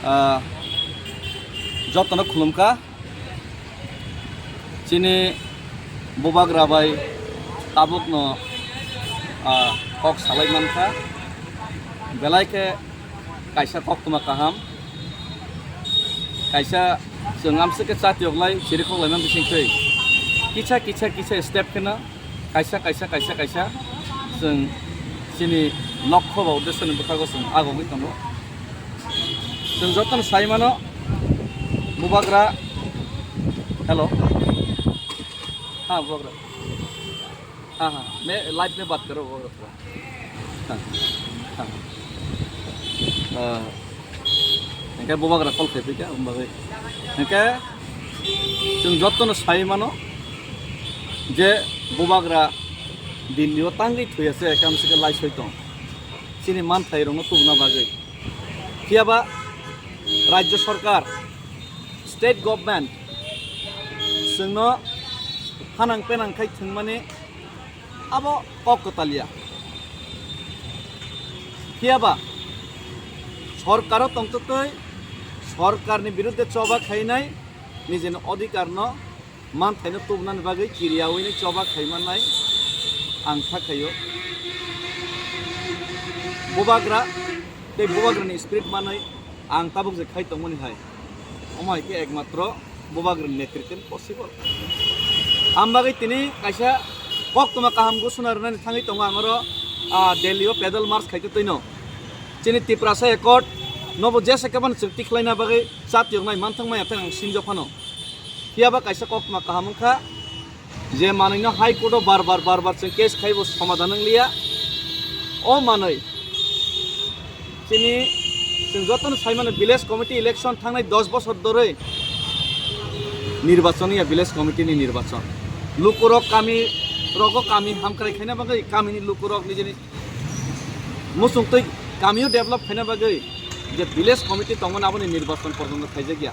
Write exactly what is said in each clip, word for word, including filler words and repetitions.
Ah, jotono khulumkha. Chini bubagra bai tabukno, ah, kok salai mankha. Belai khe kaisa koktwma kaham. Kaisa chwng amswk khe chatiyoklai chirikhok laimani bisingtwi kisa kisa kisa step kheno kaisa, kaisa, kaisa, kaisa chwng chini lokho ba uddesho ni bwkhago chwng agogwi tongo. Chwng jotono sai mano, bubagra, hello, ha, bubagra, ha, ha, main live mein baat karo, bubagra, ha, ha, ah, hingke bubagra call khaipikha, hingke chwng jotono sai mano je bubagra Delhi o tangwi thwi ase, ekam se khe laisoi tong. Chini manthairokno tubuna bagwi. Phiyaba Rajya Sarkar, State Government chwngno phanang penang khai thwngmani abo kok kwtal ya. Phiyaba sorkaro tongtwtwi sorkarni birudde choba khainai nijini odhikarno manthaino tubunani bagwi kiriyawi ni choba khaimannai ang kha khaio. Bubagra tei bubagrani spirit manwi ang tabuk je khai tongmani hai, omo hai khe ekmatro bubagrani netritwni possible. Am bagwi tini kaisa koktwma kaham ghosona rwnani thangwi tongo ang oro, ah, Delhi o pedal march khaitwi twino. Chini Tiprasa Accord nobo jesa khe bono chwng tikhlaina bagwi chatiyoknai manthang maya thang ang sinjo phano. Phiyaba kaisa koktwma kaham wngkha, je manwino High Court o bar bar, bar bar chwng case khaibo somadhan wngliya. O manwi chini chwng jotono sai mano, village committee election thangnai dos bosor dorwi nirbachon ya, village committee ni nirbachon. Lukurok kami rogo kami hamkrai khaina bagwi kamini lukurok nijini muchungtwi kamio develop khaina bagwi je village committee tongmani aboni nirbachon porjonto khaijakya.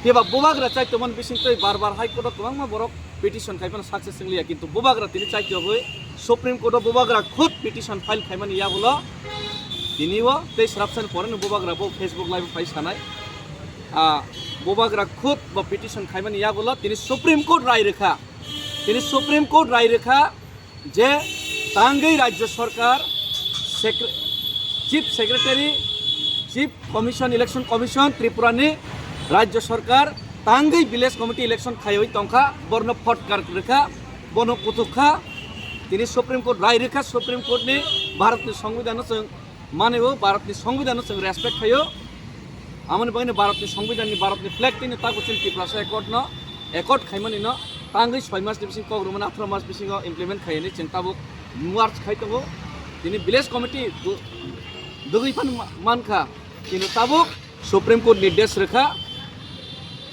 Phiya ba bubagra chai tongmani bisingtwi bar bar High Court o kwbangma borok petition khai phano success wngliya, kintu bubagra tini chai tongwi Supreme Court o bubagra khud petition file khaimani yagulo tini o tei srapsani pore no bubagra bo Facebook live o phai sanai. Ah, bubagra khud bo petition khaimani yagulo tini Supreme Court rai rwkha. Tini Supreme Court rai rwkha je tangwi Rajya Sarkar, Secre-, Chief Secretary, Chief Commission, Election Commission Tripura ni Rajya Sarkar tangwi Village Committee election khaiwi tongkha, borno photkar rwkha, bono kutukha. Tini Supreme Court rai rwkha, Supreme Court ni Bharat ni Songbidan no chwng mani o, Bharat ni Songbidan no chwng respect khaio. Amoni bagwi no Bharat ni Songbidan ni, Bharat ni flag twi no tabuk chini Tiprasa Accord no, accord khaimani no tangwi soi mas ni bising kok rwmani, atharo mas bisingo implement khaiyani chwng tabuk march khai tongo. Tini village committee du-, dugwi phano ma-, mankha, kintu tabuk Supreme Court nirdesh rwkha,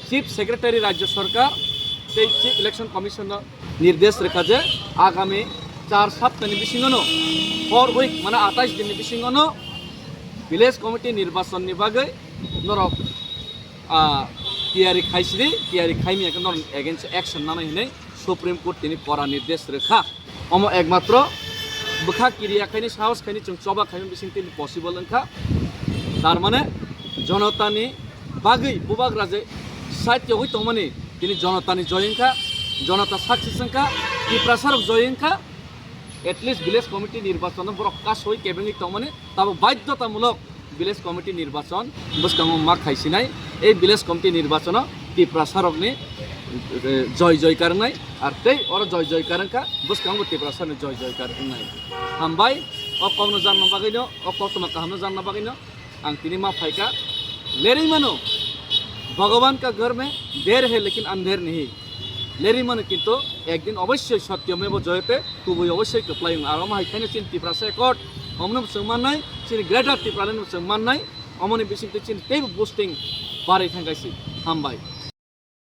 Chief Secretary Rajya Sarkar tei Chief Election Commission no nirdesh rwkha je agami char saptani bisingono, four week, mane atais dinni bisingono village committee nirbachon ni bagwi norok, ah, tiyari khaisidi, tiyari khaimya khe norok against action nanai hinwi Supreme Court tini kora nirdesh rwkha. Omo ekmatro bwkha kiriya khaini, sahos khaini chwng choba khaimani bising tini possible wngkha. Tar mane jonotani bagwi bubagra je side yogwi tongmani tini jonotani joy wngkha, jonota success wngkha, Tiprasarok joy wngkha. At least village committee nirbachon borok kasoi kebengwi tongmani tabo baidhotamulok village committee nirbachon bwskango ma khaisinai. Ei village committee nirbachono Tiprasarokni, eh, joy joy karwnai, ar tei oro joy joy karwngkha, bwskango Tiprasarni joy joy karwnai. Hambai, o kokno janna bagwino, o koktwma kahamno janna bagwino ang tini ma phaikha. Lerwi mano, Bhagavan ka ghar mein der hai lekin andher nahi. Lerwi mano kintu ekdin obossoi satya meva jayate, kubui obossoi kwplai wng. Aro omo hai khaino chini Tiprasa Accord, omono bo chwng mannai, chini Greater Tipraland bo chwng mannai, omoni bisingtwi chini teibo boosting barwi thangkha si. Hambai.